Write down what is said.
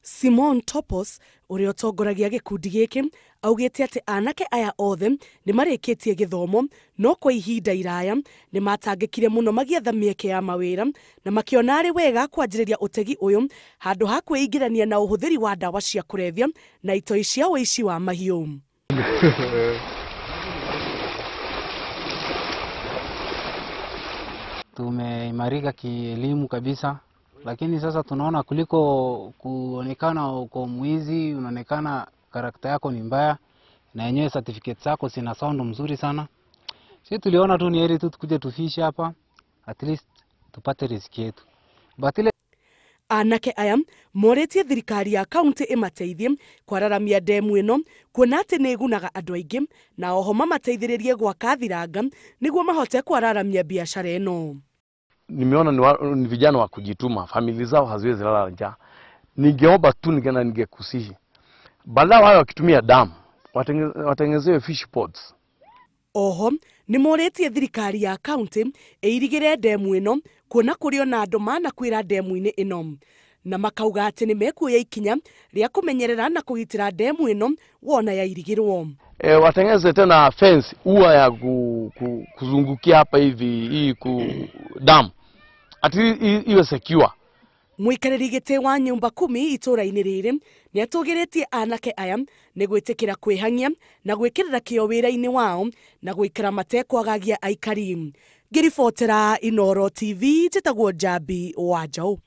Simon Topos ũrĩa ũtongoragia gĩkundi gĩkĩ augĩte atĩ anake aya othe nĩ marĩkĩtie gĩthomo, no kwa ihinda iraya nĩ matangĩkire mũno magĩetha mĩeke ya mawĩra na makĩona arĩ wega kwanjĩrĩria ũtegi ũyũ handũ ha kwĩingĩrania na ũhũthĩri wa ndawa cia kũrebia na itoi cia ũici wa mahiũ. Tumeimarika kielimu kabisa, lakini sasa tunaona kuliko kuonekana uko mwizi, unaonekana karakta yako ni mbaya na yenyewe certificate zako zina sound mzuri sana. Sisi tuliona tu ni heri tu tukuje tufishi hapa, at least tupate riziki yetu. But ile Anake aya morĩtie thirikari ya kaunti ĩmateithie kwararamia ndemu ĩno kuona atĩ nĩ ĩgunaga andũ aingĩ, na oho mamateithĩrĩrie gwaka thiranga nĩguo mahote kwararamia biacara ĩno. Nimeona ni vijana wa kujituma, familia zao haziwezi lala njaa. Ningeomba tu ningena ningekusihi, badala wao wakitumia damu watengenezewe fish pods. Oho nĩ morĩtie thirikari ya kaunti ĩirigĩre ndemu ĩno kuona kũrĩ ona andũ manakwĩra ndemu-inĩ ĩno, na makauga atĩ nĩ mekuoya ikinya rĩa kũmenyerera na kũgitĩra ndemu ĩno wona yairigĩrwo. Watengeneze tena fence ua ya kuzungukia hapa hivi hii damu ati iwe secure. Mũikarĩri gĩtĩ wa nyũmba 10 itũũra-inĩ rĩrĩ nĩ atũgĩrĩtie anake aya nĩ gwĩtĩkĩra kwĩhang'ia na gwĩkĩrĩra kĩo wĩra-inĩ wao na gũikara matekwagagia aikari. Ngĩribotera Inooro TV, njĩtagwo Njambi wa Njaũ.